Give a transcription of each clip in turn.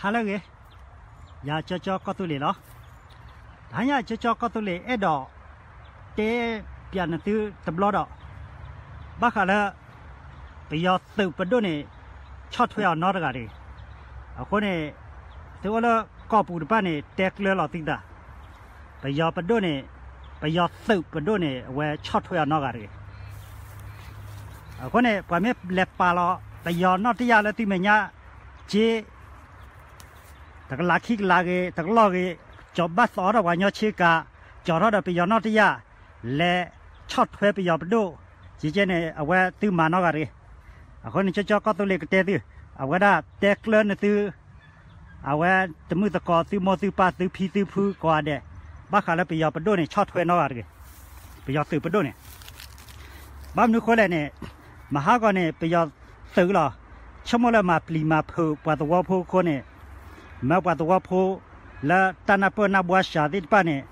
ဟါလၢအဂ့ၤ, ယၤကၠီကၠီကီၢ်သူလ့ၤလီၤ. တဟါညါကၠီကၠီကီၢ်သူလ့ၤအဲၣ်ဒိးတဲပၠးနသုတဘျီဒီး ဘၣ်ဃးလၢ ပယီၤသုးပဒိၣ်န့ၣ် ဆီၣ်ထွဲအီၤနီတဂၤတဂ့ၤ. အဃိန့ၣ် သုအိၣ်လၢကီၢ်ပူၤတဖၣ်န့ၣ် တဲကျၢၤလီၤသုသး, ပယီၤပဒိၣ်န့ၣ်, ပယီၤသုးပဒိၣ်န့ၣ် အဝဲဆီၣ်ထွဲအီၤနီတဂၤတဂ့ၤ. အဃိန့ၣ် ပှၤမ့ၢ်လဲၤပာ်လီၤ ပယီၤနီၣ်တယၢ်လၢသုမဲာ်ညါ က့ တကလးခံကလးဂ့ၤ တကလီၢ်ဂ့ၤ, ကၠီၤဘၣ်သီထီၣ်ပှၤကညီဆ့ကၤ, ကၠီၤထီၣ်ဒီးပယီၤနီၣ်တယၢ်, လဲၤဆီၣ်ထွဲပယီၤပဒိၣ်, ကကဲန့ၣ် အဝဲသုမၤနီတဂၤတဂ့ၤ. အဃိန့ၣ် ကၠီကၠီကီၢ်သူလ့ၤကတဲသု, အဝဲဒၣ်တဲကျၢၤနသု အဝဲတမုၢ်သကိး သုမိၢ်သုပၢ် သုဖံသုဖုကိးဂၤဒဲး, ဘၣ်ဃးလၢပယီၤပဒိၣ်န့ၣ် ဆီၣ်ထွဲနီတဂၤတဂ့ၤ. ပယီၤသုးပဒိၣ်န့ၣ် ဘၣ်မနုၤဃိလဲၣ်န့ၣ်, မဟါဂီၤန့ၣ် ပယီၤသုးလီၤ, ဆိကမိၣ်လၢမၤပျံၤမၤဖုးပှၤသဝီဖိအဃိန့ၣ်, မၢပှၤသဝီဖိလၢတၢ်နၢ်ပၢၢ်နၢ်ဘှါစှၤသ့ၣ်တဖၣ်န့ၣ်,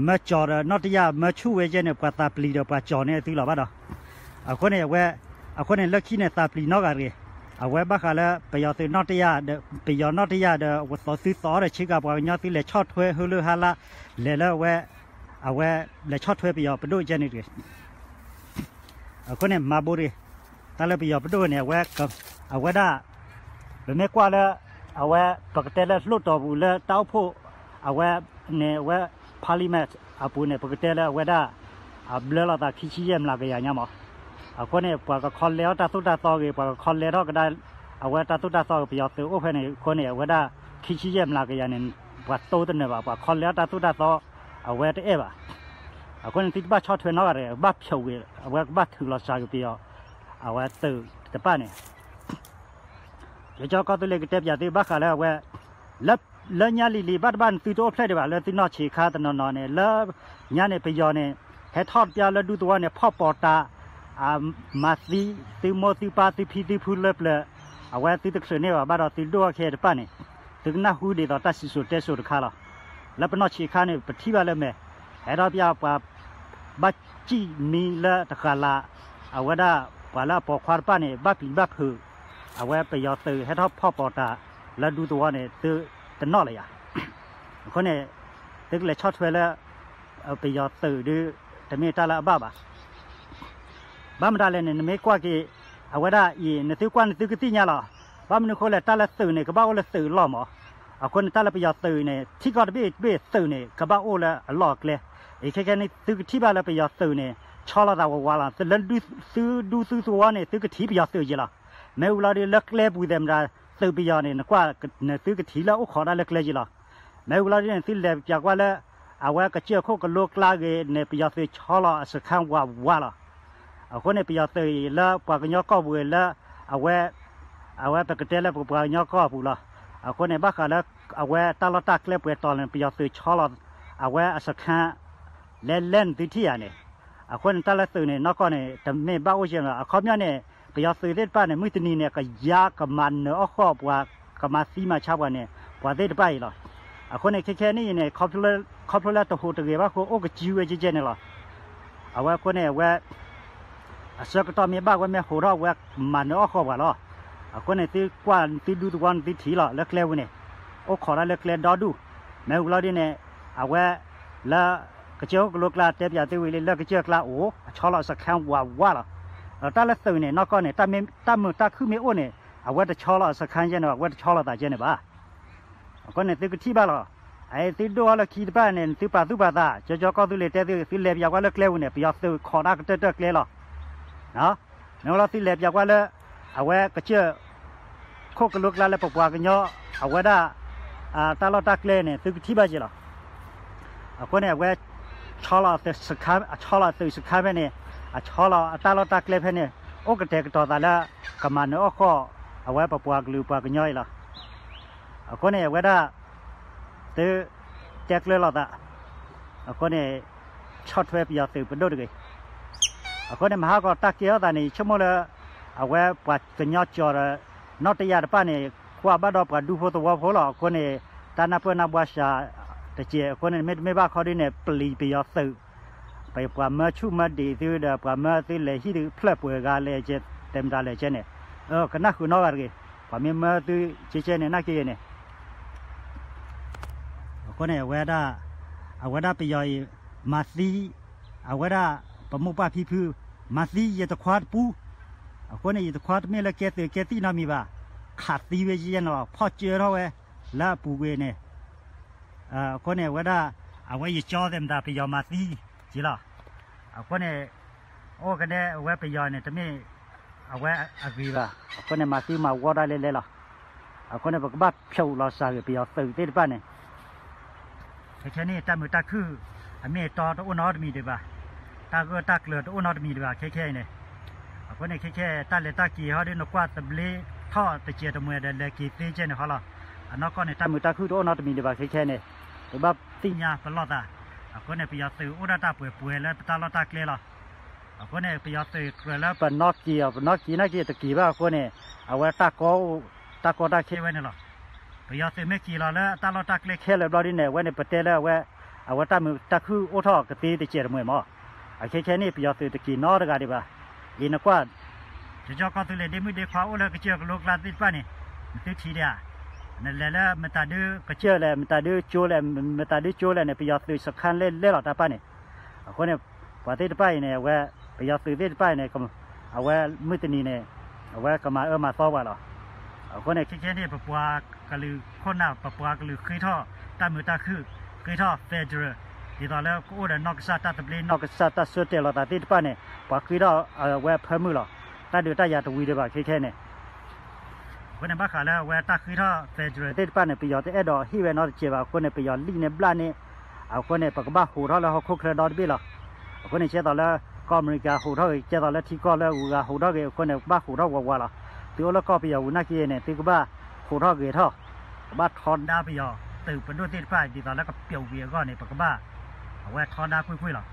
မၢကၠီၤဒီးနီၣ်တယၢ် မၢဆူၣ်ဝဲကဲန့ၣ် ပှၤသးပျံၤဒီးပှၤကၠီၤန့ၢ်သုလီၤဘၣ်ဒီး. အဃိန့ၣ် အဝဲ, အဃိန့ၣ် လၢခံန့ၣ် သးပျံၤနီတဂၤတဂ့ၤ. အဝဲဘၣ်ဃးလၢပယီၤသုးနီၣ်တယၢ်ဒီး, ပယီၤနီၣ်တယၢ်ဒီး သုသီဒီးဆ့ကၤပှၤကညီ သုလဲၤဆီၣ်ထွဲဟူလၢဟါလၢ, လဲၤလၢအဝဲ, အဝဲလဲၤဆီၣ်ထွဲပယီၤပဒိၣ်ကဲန့ၣ်တဂ့ၤ. အဃိန့ၣ် မၤဘိတဂ့ၤ. တၢ်လၢပယီၤပဒိၣ်န့ၣ် အဝဲ, အဝဲဒၣ်, ပမ့ၢ်ကွၢ်လၢ, အဝဲပကတဲလၢ လွှတ်တော်ပူၤလၢတၢ်အိၣ်ဖှိၣ်, အဝဲန့ၣ် အဝဲ parliament အပူၤန့ၣ် ပကတဲလၢအဝဲဒၣ်, အဘျၢလီၤသးခံဆံယဲၢ်မျးကယၤညါမး. အဃိန့ၣ် ပှၤကခီလဲအီၣ်တၢ်သိၣ်တၢ်သီဂ့ၤ, ပှၤကခီလဲထီၣ်ကဒါ, အဝဲတၢ်သိၣ်တၢ်သီဂ့ၤ ပယီၤသုးအိၣ်ဖဲန့ၣ်အဃိန့ၣ် အဝဲဒၣ်ခံဆံယဲၢ်မျးကယၤန့ၣ်, ပှၤတိတနၢၤဘၣ်, ပှၤခီလဲအီၣ်တၢ်သိၣ်တၢ်သီ, အဝဲတအဲၣ်ဘၣ်. အဃိန့ၣ် သုတဘၣ်ဆီၣ်ထွဲနီတဂၤတဂ့ၤ, ကဘၣ်ဖျိးဝံၤ အဝဲကဘၣ်ထုးလီၤစှၤက့ၤပယီၤ, အဝဲသုးတဖၣ်န့ၣ် ကၠီကၠီကီၢ်သူလ့ၤကတဲပၠးသုဘၣ်ဃးလၢအဝဲ, လၢ, လၢညါလံၤလံၤ ဘၣ်တဘၣ်န့ၣ် သုတအိၣ်ဖျဲၣ်ဒံးဘၣ် လၢသုနီၢ်ဆံးခါတနီၤနီၤန့ၣ် လၢညါန့ၣ် ပယီၤန့ၣ်, ဟဲထီၣ်တပျၢ်လၢဒူသဝီန့ၣ် ဖီၣ်ပီၤတၢ်, မၤသံ, သုမိၢ်သုပၢ် သုဖံသုဖုလၢပျၢၤ, အဝဲသုတချုးန့ၢ်ဘၣ်ဘၣ်ဒီး သုဒိၣ်အီၣ်ခဲတဖၣ်န့ၣ်, သုကနၢ်ဟူဒ်သိးတၢ်စံၣ်စိၤတဲစိၤတခါလီၤ. လၢပနီၢ်ဆံးခါန့ၣ် ပထံၣ်ဘၣ်လၢမဲာ်, ဟဲထီၣ်တပျၢ်ပှၤ ဘၣ်စံၣ်မံလၢတဃာ်လၤ, အဝဲဒၣ်ပှၤလၢအပိာ်ခွါတဖၣ်န့ၣ် ဘၣ်ပျံၤဘၣ်ဖုး, အဝဲပယီၤသုးဟဲထီၣ်ဖီၣ်ပီၤတၢ်လၢဒူသဝီန့ၣ် သုတနီၣ်လၢၤယၤ. အဃိန့ၣ် သုကလဲၤဆီၣ်ထွဲလၢ ပယီၤသုးဒုး တမ့ၢ်တၢ်လၢအဘၣ်ဘၣ်. ဘၣ်မတၤလဲၣ်န့ၣ် နမ့ၢ်ကွၢ်က့ၤ အဝဲဒၣ်အံၤ နသုကွၢ်န့ၣ် သုကသ့ၣ်ညါလီၤ. ဘၣ်မနုၤအဃိလဲၣ် တၢ်လၢသုးန့ၣ် ကဘၣ်အိၣ်လၢသုးအလီၢ်မး. အဃိန့ၣ် တၢ်လၢပယီၤသုးအံၤန့ၣ် ထံကီၢ်တဘ့ၣ်တဘ့ၣ်သုးန့ၣ် ကဘၣ်အိၣ်လၢအလီၢ်အကျဲ. အံၤခဲခဲန့ၣ် သုကထံၣ်ဘၣ်လၢပယီၤသုးန့ၣ် ဆီလီၤသးဝးဝးလီၤ. လၢသုဒူသုသဝီန့ၣ် သုကထံၣ်ပယီၤသုးက့ၤလီၤ. မ့ၢ်ဝံၤလီၤဒုး လၢကျဲပူၤသ့ၣ်မတၤ သုးပယီၤန့ၣ် နကွၢ်, သုကထံၣ်လၢအိၣ်ခိးဒၣ်လၢကျဲက့ၤလီၤ. မ့ၢ်ဝံၤလီၤဒုးန့ၣ် သုလဲၤပၠးကွၢ်လၢ အဝဲကစၢၢ်ခိၣ်ကလိကျါဂ့ၤန့ၣ် ပယီၤသုးဆီလီၤအစခန်းဝးဝးလီၤ. အဃိန့ၣ် ပယီၤသုးအံၤ လၢပှၤကညီကီၢ်ပူၤလၢ အဝဲ, အဝဲပကတဲလၢပပှၤကညီကီၢ်ပူၤလီၤ. အဃိန့ၣ် ဘၣ်ဃးလၢ အဝဲတၢ်လီၢ်တၢ်ကျဲပှဲၤတီၤန့ၣ် ပယီၤသုးဆီလီၤ အဝဲအစခန်း လဲလဲန့ၣ် သုထံၣ်ယၤန့ၣ်. အဃိန့ၣ် တၢ်လၢသုးန့ၣ် နီၢ်ကီၢ်န့ၣ် တမ့ၢ်ဘၣ်အိၣ်ကဲလီၤ. အခီပညီန့ၣ် ပယီၤသုးသ့ၣ်တဖၣ်န့ၣ် မုၢ်တနံၤန့ၣ် ကယါကမၤနၢၤအီၣ်ဃီၣ်ပှၤ, ကမၤသံမၤဆါပှၤန့ၣ် ပှၤသ့ၣ်တဖၣ်အံၤလီၤ. အဃိန့ၣ် ခဲခဲနံၣ်အံၤန့ၣ် ခီဖျိလၢတဟူးတဂဲၤဘၣ်အဃိ အိၣ်ကစုဝဲကဲကဲန့ၣ်လီၤ. အဝဲအဃိန့ၣ် အဝဲ အဆၢကတီၢ်မ့ၢ်ဘၣ်ဝဲမ့ၢ်ဟူးထီၣ်ဝဲ မၤနၢၤအီၣ်ဃီၣ်ပှၤလီၤ. အဃိန့ၣ် သုကွၢ်သုဒူသဝီန့ၣ် သုထံၣ်လီၤ လၢကျဲပူၤန့ၣ် အိၣ်ခိးဒၣ်လၢကျဲဒီဒူၣ်. မ့ၢ်ဝံၤလီၤဒုးန့ၣ် အဝဲ လၢ ကစၢၢ်ခိၣ်ကလိကျါ တဲပၠးသုဝံၤလံ လၢကစၢၢ်ကျါအိၣ် အဆီလီၤအစခန်းဝးဝးလီၤ. ဒီးတၢ်လၢသုးန့ၣ် နီၢ်ကီၢ်န့ၣ် တၢ်မုာ်တၢ်ခုၣ်မ့ၢ်အိၣ်န့ၣ် အဝဲတဆီလီၤအစခန်းကဲန့ၣ်ဘၣ်, အဝဲတဆီလီၤသးကဲန့ၣ်ဘၣ်. အဃိန့ၣ် သုကထံၣ်ဘၣ်လီၤ. အအံၤ သုဒိၣ်အီၤလၢခံတဖၣ်န့ၣ် သုပာ်သူၣ်ပာ်သး, ကၠီကၠီကီၢ်သူလ့ၤတဲသု, သုလဲၤပၠးကွၢ်လၢကျဲပူၤန့ၣ် ပယီၤသုးခိးဒၣ်ကတၢၢ်တၢၢ်ကျဲလီၤ. မ့ၢ်ဝံၤလီၤ သုလဲၤပၠးကွၢ်လၢ အဝဲကစၢၢ် ခိၣ်ကလိကျါလၢပပှၤကညီ အဝဲဒၣ် တၢ်လီၢ်တၢ်ကျဲန့ၣ် သုကထံၣ်ဘၣ်က့ၤလီၤ. အဃိန့ၣ် အဝဲ ဆီလီၤအသုးစခန်းဖဲန့ၣ်, အဆီလီၤအတၢ်လီၢ်တၢ်ကျဲဖဲန့ၣ် အိၣ်ကတဲာ်ကတီၤသးလၢ ကမၤနၢၤအီၣ်ဃီၣ် အဝဲပပှၤကလုာ်ပှၤကညီအံၤလီၤ. အဃိန့ၣ် အဝဲဒၣ် သု တဲကျၢၤလိာ်သး, အဃိန့ၣ် ဆီၣ်ထွဲပယီၤသုးပဒိၣ်တဂ့ၤ. အဃိန့ၣ် မဟါကီးတၢ်ကဲထီၣ်သးန့ၣ် ယဆိကမိၣ်လၢ အဝဲပှၤကညီကၠီၤဒီး နီၣ်တယၢ်တဖၣ်န့ၣ် ကွၢ်ဘၣ်ဒီးပှၤဒူဖိသဝီဖိလီၤ. အဃိန့ၣ် တၢ်နၢ်ပၢၢ်နၢ်ဘှါစှၤတကဲး. အဃိန့ၣ် မ့တမ့ၢ်ဘၣ်ခီဒ်န့ၣ် ပျံၤပယီၤသုး ပှၤမၢဆူၣ်မၢဒံးသုဒီး ပှၤမၢသုလဲၤဟံၣ်သုဖျၢၣ်ပှဲၤဂၤလဲၣ်ကဲ တဲမတၤလဲၣ်ကဲန့ၣ်, ကနၢ်ဃုာ်နီတဂၤတဂ့ၤ. ပှၤမ့ၢ်မၢသုကဲကဲန့ၣ် နာ်က့ဂ့ၤန့ၣ်, အဃိန့ၣ် အဝဲဒၣ် အဝဲဒၣ်ပယီၤအံၤ မၤသံ အဝဲဒၣ်ပမိၢ်ပၢ်ဖံဖု မၤသံယတခွါတပူၤ, အဃိန့ၣ် ယတခွါတမ့ၢ်လၢကဲသုးကဲသံၣ်နီတမံၤဘၣ်, ခးသံဝဲယဲန့ၣ်လီၤ, ဖီၣ်ကၢထီၣ်ဝဲ လၢအပူၤကွံာ်န့ၣ် အဃိန့ၣ် အဝဲဒၣ် အဝဲယကၠီသ့ၣ်မတၤ ပယီၤမၤသံက့ၤလီၤ. အဃိန့ၣ် အိၣ်ကဒဲအဝဲပယီၤန့ၣ် တမ့ၢ်အဝဲအဂ့ၤဘၣ်, အဃိန့ၣ် မၤသံမၤဝီဒၣ်လဲၣ်လဲၣ်လီၤ. အဃိန့ၣ် ပကဘၣ်ဖျိးလီၤစၢ်ဂ့ၤ ပယီၤသုးသ့ၣ်တဖၣ်န့ၣ် ခဲခဲန့ၣ် တၢ်မုာ်တၢ်ခုၣ် အမ့ၢ်အတီတအိၣ်နီတမံၤဒံးဘၣ်, တၢ်ဂၢၢ်တၢ်ကျၢၤတအိၣ်နီတမံၤဒံးဘၣ် ခဲခဲအံၤန့ၣ်. အဃိန့ၣ် ခဲခဲ တၢ်လဲၤတၢ်က့ၤဟီဒ် နကွၢ်သဘျ့ထီၣ်တစဲးတမှဲၤဒီး လဲၤက့ၤသ့ကဲန့ၣ်ဟီလီၤ. အနီၢ်ကီၢ်န့ၣ် တၢ်မုာ်တၢ်ခုၣ်တအိၣ်နီတမံၤဒံးဘၣ် ခဲခဲန့ၣ် ပဘၣ်သ့ၣ်ညါပလီၢ်သး. အဃိန့ၣ် ပယီၤသုးအိၣ်ဒၣ်တၢ်ပှဲၤပှဲၤလၢပတၢ်လီၢ်တၢ်ကျဲလီၤ. အဃိန့ၣ် ပယီၤသုးကြၢးလၢပနီၣ်က့ၤအီၤ ပနီၣ်က့ၤနာ်က့ၤတက့ၤဘၣ်အဃိန့ၣ် အဝဲတၢ်ကီ တၢ်ကီတၢ်ခဲဝဲန့ၣ်လီၤ. ပယီၤသုးမ့ၢ်က့ၤလီၤလၢအတၢ်လီၢ်တၢ်ကျဲခဲလၢာ်ဘျီဒ်န့ၣ် အဝဲန့ၣ်ပတဲလၢအဝဲ အဝဲတၢ်မုာ်တၢ်ခုၣ်အိၣ်ထီၣ်ကသ့တစဲးတမှဲၤမး. အခဲခဲန့ၣ် ပယီၤသုးတက့ၤနီတဂၤဒံးဘၣ်. အံၤနကွၢ် ကၠီကၠီကီၢ်သူလ့ၤ ဒ့မုၣ်ဒ့ခွါအိၣ်လၢကစၢၢ်ကလိကျါသ့ၣ်တဖၣ်န့ၣ် နသုထံၣ်ဒံးဧါ. နလဲၤလၢမတၤဒုကစၢၢ်လဲၣ် မတၤဒုကၠိလဲၣ် မတၤဒုကၠိလဲၣ်န့ၣ် ပယီၤသုးစခါလဲၣ်လဲၣ်လီၤတၢ်ပၢ်န့ၣ်. အဃိန့ၣ် ပှၤသ့ၣ်တဖၣ်အံၤန့ၣ် အဝဲ ပယီၤသုးသ့ၣ်တဖၣ်အံၤန့ၣ် အဝဲမုၢ်တနံၤန့ၣ် အဝဲကမၤအၢမၤသီပှၤလီၤ. အဃိန့ၣ် ခဲခဲန့ၣ် ပပှၤကလုာ်ခိၣ်နၢ် ပပှၤကလုာ်ဃ့ထီၣ်တၢ်မုာ်တၢ်ခုၣ် ဃ့ထီၣ် federal ဒ်သိးလၢကအိၣ်ဒီးနီၢ်ကစၢ်တၢ်သဘျ့ နီၢ်ကစၢ်တၢ်ဆၢတဲာ်လီၤသးသ့ၣ်တဖၣ်န့ၣ် ပှၤဃ့ထီၣ်အဝဲအဖၢမုၢ်လီၤ. တၢ်ဒုးတၢ်ယၤတဝံၤဒံးဘၣ် ခဲခဲန့ၣ် အဃိန့ၣ် ဘၣ်ဃးလၢအဝဲတၢ်ဃ့ထီၣ် federal သ့ၣ်တဖၣ်န့ၣ် ပယီၤတအဲၣ်ဒိးဟ့ၣ်ဝဲနီတစဲးဘၣ်အဃိန့ၣ် ပယီၤလံၣ်န့ၢ်ဘျၣ်န့ၢ် အဃိန့ၣ် ပကဘၣ်ဟးထီၣ်လၢဟီၣ်ခိၣ်ချၢဒီတဘ့ၣ်လီၤ. အဃိန့ၣ် ကဲသိးလၢကီၢ်အမဲရကၤဟးထီၣ်ဂ့ၤ ကဲသိးလၢထံကီၢ်လၢဂုၤဂၤဟးထီၣ်ဂ့ၤ အဃိန့ၣ် ကဘၣ်ဟးထီၣ်ဝးဝးလီၤ. သုအိၣ်လၢကီၢ်ပယီၤပူၤနာ်က့န့ၣ် သုကဘၣ်ဟးထီၣ်ဂဲၤထီၣ် ကဘၣ်ထီဒါပယီၤသုးပဒိၣ်သ့ၣ်တဖၣ် ဒ်သိးလၢကပျိာ်ဝံၤအဂီၢ်န့ၣ် ပကဘၣ် အဝဲထီဒါကွ့ၢ်ကွ့ၢ်လီၤ.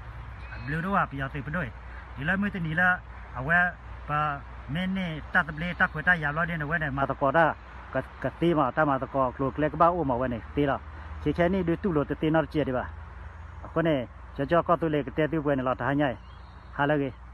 အဘျုးဒိၣ်ဘၣ်ပယီၤသုးပဒိၣ်အံၤ တုၤလၢမုၢ်တနံၤလၢ အဝဲ ပမ့ၢ်န့ၢ်တၢ်သဘျ့တၢ်ခွဲးတၢ်ယာ်ဘျီဒ်န့ၣ် အဝဲန့ၣ် မၤသကိးတၢ်ကသ့မး တၢ်မၤသကိးကျိၤကျဲကဘၣ်အိၣ်မးဝဲန့ၣ်သ့လီၤ. ခဲခဲနံၣ်ဒုတူၢ်လိာ်တသ့နီတစဲးဒံးဘၣ်. အဃိန့ၣ် ကၠီကၠီကီၢ်သူလ့ၤကတဲသုပှဲၤန့ၣ်လီၤ တဟါညါအံၤ ဟါလၢအဂ့ၤ.